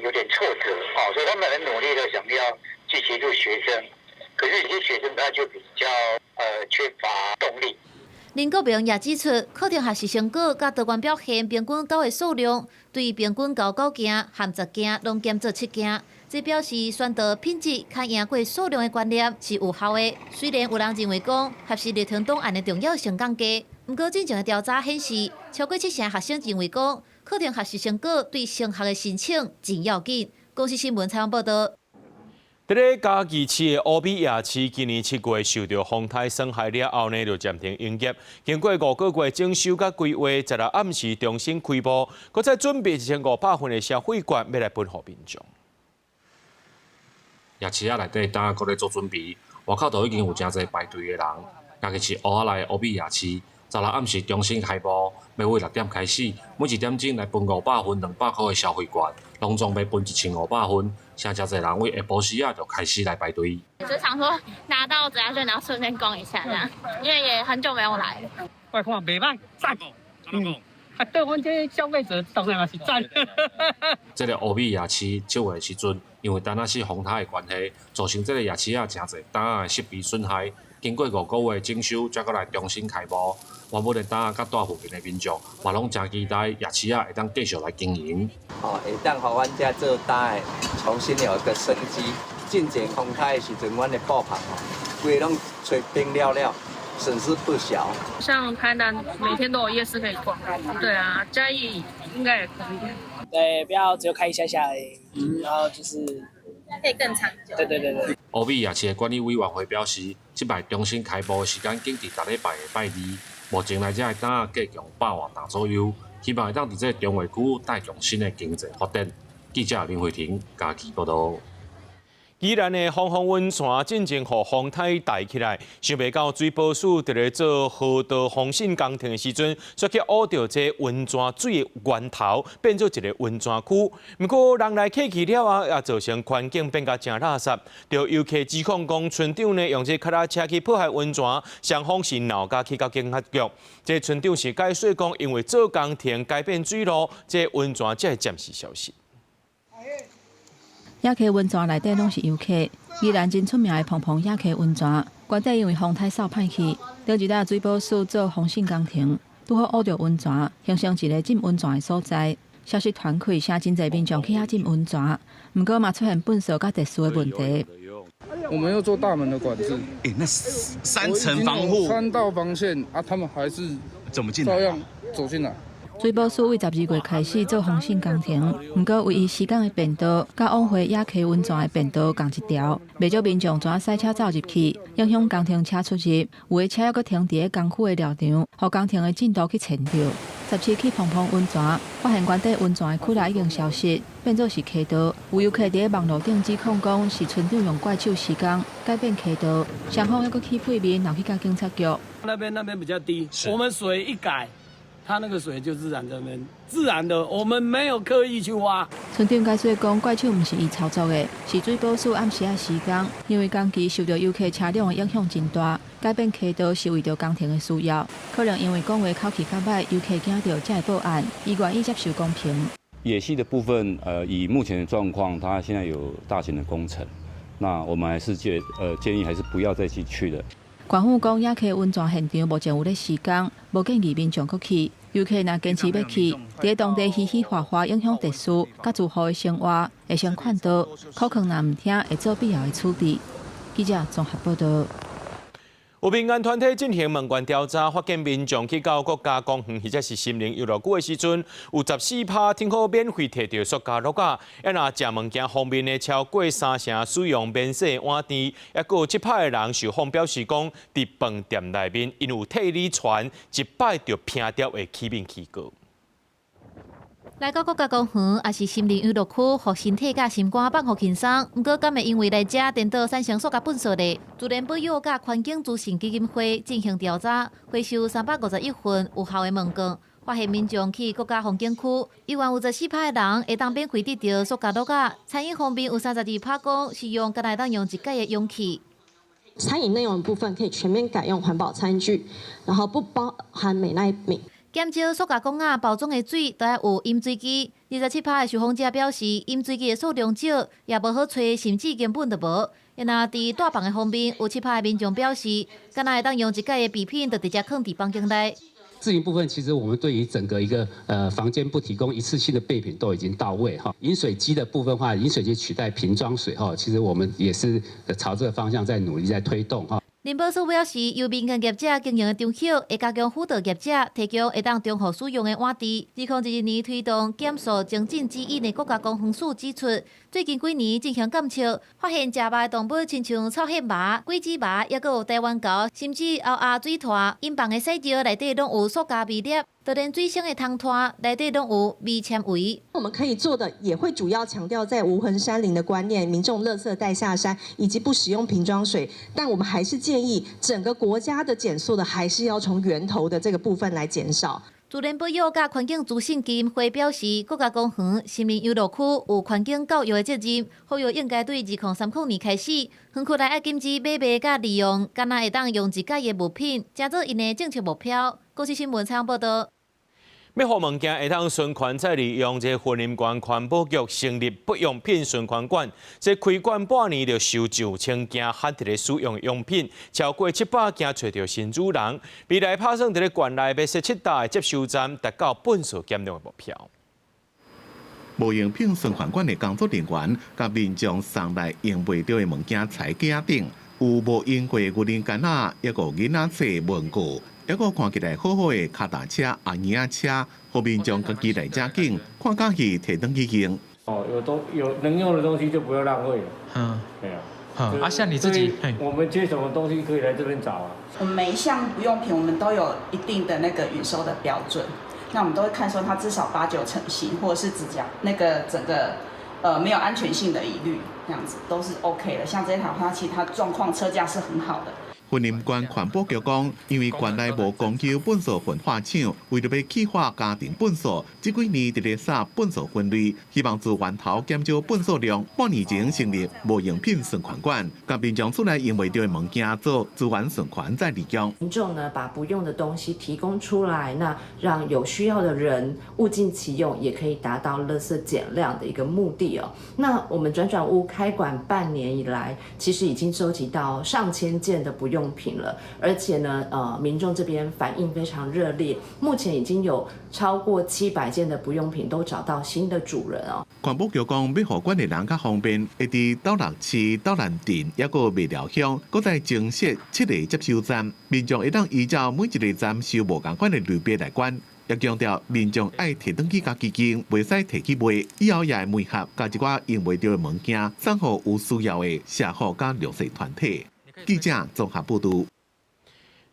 有點挫折啊，所以他們很努力的想要去協助學生，可是有些學生他就比較缺乏動力。林國明也指出，課程學習成果佮多元表現平均九的數量，對平均交九件和10件攏減做7件，這表示宣導品質較贏過數量的觀念是有效的。雖然有人認為講學習歷程檔案的重要性降低，毋過進前的調查顯示，超過70%學生認為講課程學習成果對升學的申請真要緊。公視新聞採訪報導。佇咧嘉義市的烏美夜市，今年7月受著風颱損害了後呢，就暫停營業。經過5個月整修佮規劃，16暗時重新開幕，閣再準備1500份的消費券，欲來分予民眾。夜市仔內底當閣咧做準備，外口都已經有誠濟排隊的人。嘉義市烏仔內烏美夜市，16暗時重新開幕，欲對6點開始，每一點鐘來分500份200箍的消費券，攏總欲分1500份。現在誠濟人對下晡時仔就開始來排隊。就想說拿到折價券，然後順便逛一下，這樣，因為也很久沒有來了。我看袂䆀，讚。啊，對阮這消費者當然也是讚。這個烏美夜市7月的時陣，因為丹仔四風颱的關係，造成這個夜市仔誠濟擔仔的設備損害。經過5個月整修，才閣來重新開幕。原本的擔仔佮住附近的民眾，嘛攏誠期待夜市仔會當繼續來經營。哦，會當予阮遮做擔的重新有一個生機。進前風颱的時陣，阮的布棚吼，規個攏吹崩了了，損失不小。像台南每天都有夜市可以逛，對啊，嘉義應該也可以。對，不要只有開一下下而已，然後就是可以更長久。對對對對。烏美夜市的管理委員會表示，這擺重新開幕的時間緊佇逐禮拜的拜二。目前來遮的擔仔計共100外擔左右，希望會當佇這個重劃區帶動新的經濟發展。記者林慧婷嘉義報導。宜蘭的鳳凰溫泉進前予風颱帶起來，想袂到水保署佇咧做河道防汛工程的時陣，煞去挖著這溫泉水的源頭，變做一个溫泉區。毋過人來客去了後，也造成環境變甲誠垃圾。著遊客指控講，村長呢用這腳踏車去破壞溫泉，雙方是鬧甲去到警察局。這村長是解釋講，因為做工程改變水路，這溫泉才會暫時消失。野溪溫泉內底攏是遊客，宜蘭真出名的澎澎野溪溫泉，原底因為風颱掃歹去，頂一日水保署做防汛工程，拄好挖著溫泉，形成一个浸溫泉的所在。消息傳開，誠真濟民眾去遐浸溫泉，毋過嘛出現糞掃佮秩序的問題。我們要做大門的管制。欸，那三層防護，三道防線啊，他們還是怎麼進來？照樣走進來。水保署對12月開始做防汛工程，毋過唯一時間的便道，佮往回野溪溫泉的便道仝一條，袂少民眾怎駛車走入去，影響工程車出入，有的車猶閣停佇咧工區的寮場，予工程的進度去牽著。17去澎澎溫泉，發現原底溫泉的區內已經消失，變做是溪道。有遊客佇咧網路頂指控講，是村長用怪手施工改變溪道，雙方猶閣起屁面，鬧去共警察局。那邊比較低，我們水一改。它那個水就自然這邊自然的，我們沒有刻意去挖。村長解釋講，怪手毋是伊操作的，是水保署暗時仔施工，因為工期受著遊客車輛的影響真大，改變溪道是為著工程的需要。可能因為講話口氣較䆀，遊客驚著才會報案，伊願意接受公評。野溪的部分，以目前的狀況，它現在有大型的工程，那我們還是建議還是不要再去了。縣府講，野溪溫泉現場目前有咧施工，無建議民眾閣去。遊客若堅持欲去，佇當地嘻嘻哈哈，影響秩序，佮住戶的生活，會先勸導，口勸若毋聽，會做必要的處置。記者綜合報道。有民間團體進行問卷調查，發現民眾去到國家公園或者是森林遊樂區的時陣，有14%挺好免費提著塑膠轆仔，啊若食物件方面呢，超過三成使用免洗碗氈，抑閣有7%的人受訪表示講，佇飯店內面𪜶有替你傳一擺就拚掉的器皿器具。來到國家公園，抑是森林遊樂區，予身體佮心肝放予輕鬆。毋過，敢會因為來遮顛倒產生塑膠垃圾咧？自然保育佮環境資訊基金會進行調查，回收351份有效的問卷，發現民眾去國家風景區，猶原有14%的人會當免費得著塑膠轆仔。餐飲方面有32%講是用敢若會當用一擺的容器。餐飲內用部分可以全面改用環保餐具，然後不包含美耐皿。減少塑膠罐仔包裝的水，都愛有飲水機。27%的受訪者表示，飲水機的數量少，也無好揣，甚至根本就無。若佇帶房的方面，有7%的民眾表示，敢若會當用一擺的備品，就直接囥佇房間內。自營部分，其實我們對於整個一個房間不提供一次性的備品都已經到位哈。飲水機的部分話，飲水機取代瓶裝水哈，其實我們也是朝這個方向在努力在推動哈。林保署表示，由民間業者經營的場所，會加強輔導業者，提供會當重複使用的碗杼。2022年推動減塑精進指引的國家公園署指出，最近幾年進行監測，發現食肉的動物，親像臭羶蟆、鬼子蟆，抑閣有台灣猴，甚至烏鴉水獺，𪜶放的屎尿內底攏有塑膠微粒，就連水生的蟲獺內底攏有微纖維。我們可以做的，也會主要強調在無痕山林的觀念，民眾垃圾帶下山，以及不使用瓶裝水。但我們還是建議整個國家的減塑的，還是要從源頭的這個部分來減少。自然保育佮環境資訊基金會表示，國家公園、森林遊樂區有環境教育的責任，呼籲應該對2030年開始，園區內愛禁止買賣佮利用，敢若會當用一擺的物品，成做𪜶的政策目標。公視新聞採訪報道。欲予物件會當循環再利用，這雲林縣環保局成立不用品循環館，這開館半年就收上千件罕佇咧使用的用品，超過700件揣著新主人。未來拍算佇咧縣內欲設七搭的接收站，達到糞埽減量的目標。無用品循環館的工作人員，共民眾送來用袂著的物件在架頂，有無用過的牛奶罐仔，抑閣囡仔冊文具。抑閣看起來好好的跤踏車、阿嬰仔車，予民眾家己來遮揀，看佮意提轉去用。哦，有能用的東西就不要浪費。對啊。啊，像你自己，我們缺什麼東西可以來這邊找啊。我們每一項不用品，我們都有一定的那個允收的標準。那我們都會看說它至少八九成新，或者是只講那個整個沒有安全性的疑慮，這樣子都是 OK 的。像這一台話，其實它狀況車架是很好的。雲林縣環保局講，因為縣內無公有糞埽焚化廠，為著欲氣化家庭糞埽，這幾年佇咧掃糞埽分類，希望自源頭減少糞埽量。半年前成立無用品循環館，共民眾厝內用袂著的物件做資源循環再利用。民眾呢，把不用的東西提供出來，那讓有需要的人物盡其用，也可以達到垃圾減量的一個目的哦。那我們轉轉屋開館半年以來，其實已經收集到上千件的不用品了，而且呢，民眾這邊反應非常熱烈，目前已經有超過700件的不用品都找到新的主人哦。環保局講，欲予管的人較方便，會佇斗六市、斗南鎮，抑閣麥寮鄉，閣再增設七個接收站，民眾會當依照每一個站收無仝款的類別來捐。也強調民眾愛提轉去家己間，袂使提去賣。以後也會媒合共一寡用袂著的物件，送予有需要的社福佮弱勢團體。記者綜合報導。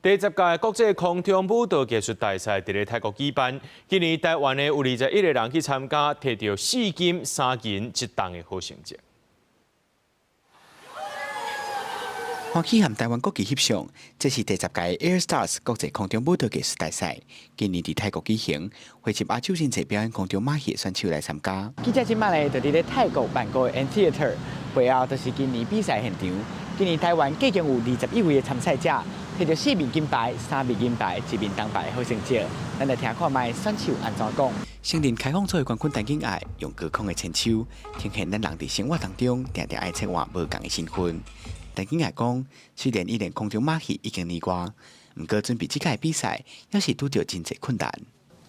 第10屆國際空中舞蹈藝術大賽佇咧泰國舉辦，今年台灣的有21個人去參加，摕著四金三銀一銅的好成績。歡喜和台灣國旗翕相，這是第十屆 Air Stars 國際空中舞蹈藝術大賽，今年佇泰國舉行，匯集亞洲真濟表演空中馬戲的選手來參加。記者這擺咧就佇咧泰國曼谷的 M Theater 背後，就是今年比賽現場。今年台灣計共有21位的參賽者，摕著四面金牌、三面銀牌、一面銅牌的好成績。咱來聽看覓選手按怎講。承認開放組的冠軍陳景愛用高亢的琴手，呈現咱人佇生活當中定定愛切換無仝的身份。陳景愛講，雖然伊練空中馬戲已經年外，毋過準備這屆比賽，猶是拄著真濟困難。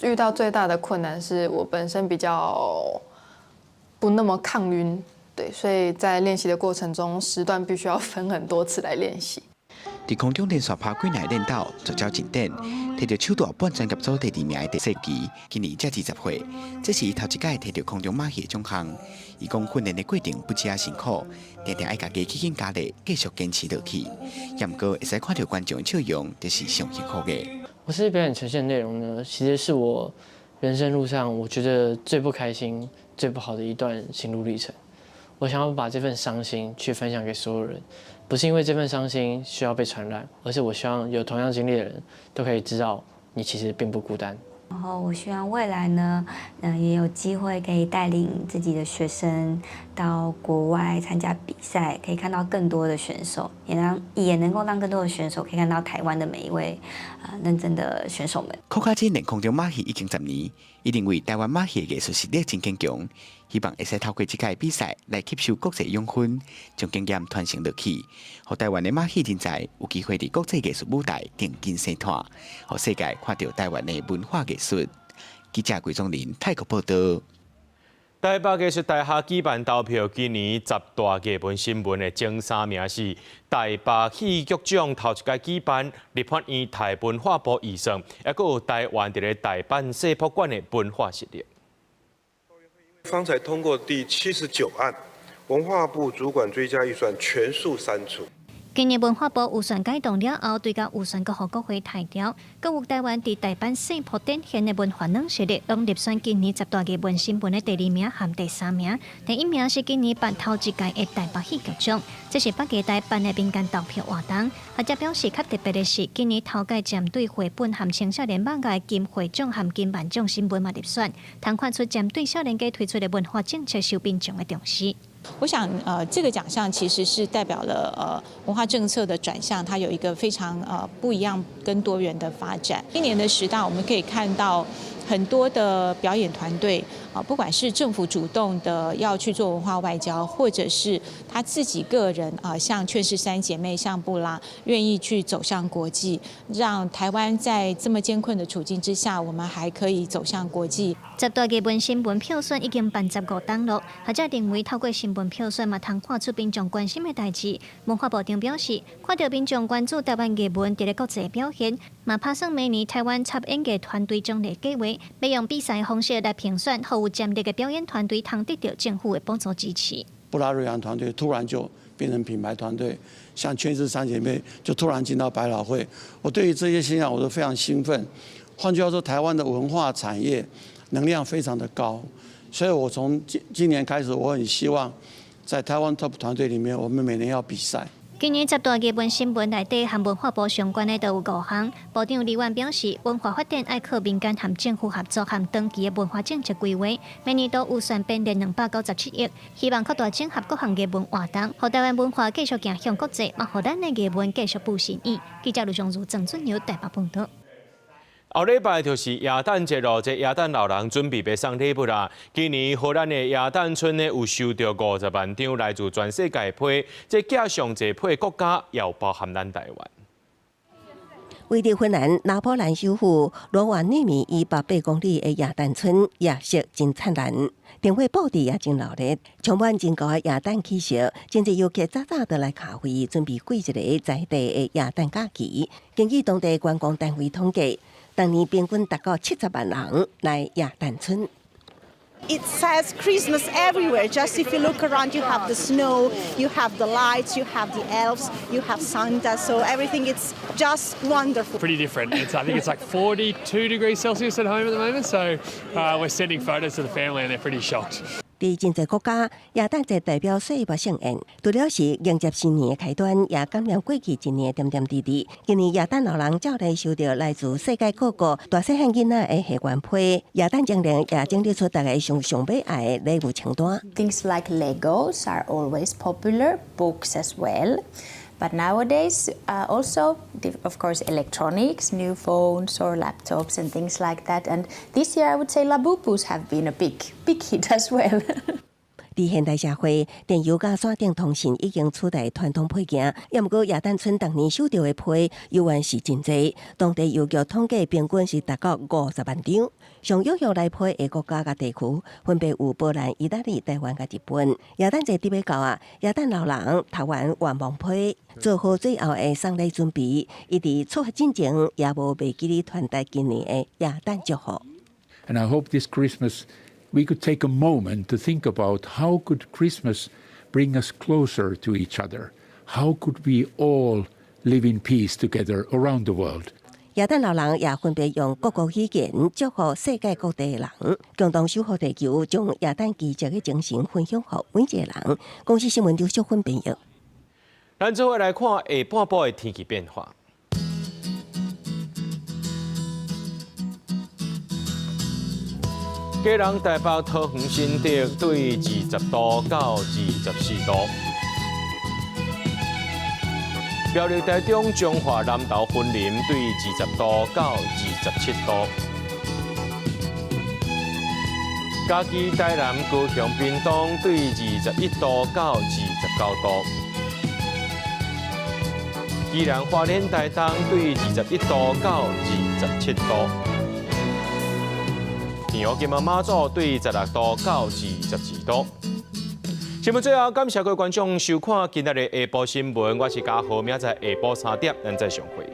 遇到最大的困難是我本身比較不那麼抗暈，對，所以在練習的過程中，時段必須要分很多次來練習。佇空中連續拍幾年練鬥，絕招進展，摕著手大半專業組第二名的第四期，今年才20歲，這是伊頭一擺摕著空中馬戲的獎項。伊講訓練的過程不止仔辛苦，定定愛共家己緊加力，繼續堅持落去。也毋過會使看著觀眾的笑容，就是上幸福的。我這次表演呈現的內容呢，其實是我人生路上我覺得最不開心、最不好的一段心路歷程。我想要把這份傷心去分享給所有人，不是因為這份傷心需要被傳染，而是我希望有同樣經歷的人都可以知道，你其實並不孤單。然後我希望未來呢，也有機會可以帶領自己的學生到國外參加比賽，可以看到更多的選手，也能夠讓更多的選手可以看到台灣的每一位啊認真的選手們。柯卡真練空中馬戲已經10年，伊認為台灣馬戲的藝術實力真堅強，希望會使透過這屆比賽來吸收國際養分，將經驗傳承落去，予台灣的馬戲人才有機會佇國際藝術舞台重金生團，予世界看著台灣的文化藝術。記者桂宗林泰國報道。台北藝術大學舉辦投票，今年十大藝文新聞的前三名是台北戲劇獎頭一擺舉辦，立法院提文化部預算，抑閣有台灣佇咧大阪世博館的文化實力。方才通過第79案，文化部主管追加預算全數刪除。今年文化部預算改動了後，對共預算閣予國會提掉，閣有台灣佇大阪世博展現的文化軟實力，攏入選今年十大藝文新聞的第二名和第三名。第一名是今年辦頭一屆的台北戲劇獎，這是北藝大辦的民間投票活動。學者表示，較特別的是，今年頭屆針對繪本和青少年漫畫的金繪獎和金漫獎新聞嘛入選，通看出針對少年家推出的文化政策受民眾的重視。我想，這個獎項其實是代表了文化政策的轉向，它有一個非常不一樣跟多元的發展。今年的十大，我們可以看到很多的表演團隊啊，不管是政府主動的要去做文化外交，或者是他自己個人啊，像勸世三姐妹、像布拉，願意去走向國際，讓台灣在這麼艱困的處境之下，我們還可以走向國際。十大藝文新聞票選已經辦15冬咯，學者認為透過新聞票選嘛，通看出民眾關心的代誌。文化部長表示，看著民眾關注台灣藝文佇咧國際表現，嘛拍算明年台灣插演藝團隊獎勵計劃，欲用比賽方式來評選，予有潛力的表演團隊通得著政府的補助支持。布拉瑞揚團隊突然就變成品牌團隊，像勸世三姐妹就突然進到百老匯。我對於這些現象我都非常興奮。換句話說，台灣的文化產業能量非常的高，所以我從今年開始，我很希望在台灣 Top 團隊裡面，我們每年要比賽。今年十大藝文新聞內底和文化部相關的都有五項。部長李萬表示，文化發展愛靠民間和政府合作和長期的文化政策規劃，每年度預算編列297億，希望擴大整合各項藝文活動，予台灣文化繼續行向國際，嘛予咱的藝文繼續布新意。記者盧松如、鄭俊友台北報導。後禮拜就是耶誕節咯，這耶誕老人準備欲送禮物啦。今年荷蘭的耶誕村呢，有收著50萬張來自全世界批，這寄上濟批國家，也有包含咱台灣。位佇芬蘭拉普蘭首府羅瓦涅米以北8公里的耶誕村，夜色真燦爛，燈火布置也真熱鬧，充滿真厚的耶誕氣息。真濟遊客早早就來卡位，準備過一个在地的耶誕假期。根據當地觀光單位統計，當年平均達到70萬人來耶誕村。 It says Christmas everywhere. Just if you look around, you have the snow, you have the lights, you have the elves, you have Santa. So everything is just wonderful. Pretty different. I think it's like 42 degrees Celsius at home at the moment. So we're sending photos to the family and they're pretty shocked. 佇真濟國家，耶誕節代表歲末盛宴，除了是迎接新年的開端，也感染過去一年的點點滴滴。今年耶誕老人照例收著來自世界各國大細漢囡仔的賀願批，耶誕精靈也整理出逐家上上欲愛的禮物清單。 Things like Legos are always popular, books as well. But nowadays, also, of course, electronics, new phones or laptops and things like that. And this year, I would say Labubus have been a big, big hit as well. 佇現代社會，電郵佮線頂通訊已經取代傳統批件，也毋過耶誕村逐年收著的批猶原是真濟。當地郵局統計平均是達到50萬張。上踴躍來批的國家佮地區，分別有波蘭、意大利、台灣佮日本。耶誕節佇欲到啊，耶誕老人讀完願望批，做好最後的送禮準備。伊佇出發進前，也無袂記得傳達今年的耶誕祝福。 And I hope this Christmas we could take a moment to think about how could Christmas bring us closer to each other? How could we all live in peace together around the world? 耶誕老人也分別用各國語言祝福世界各地的人，共同守護地球，將耶誕奇蹟的精神分享予每一個人。公視新聞劉淑芬編譯。咱做伙來看下半晡的天氣變化。基隆、台北、桃園、新竹對20度到24度；苗栗、台中、彰化、南投、雲林對20度到27度；嘉義、台南、高雄、屏東對21度到29度；宜蘭、花蓮、台東對21度到27度。澎湖、金門、馬祖對16度到22度。新聞最後，感謝各位觀眾收看今仔日的下晡新聞，我是嘉豪，明仔載下晡3點，咱再相會。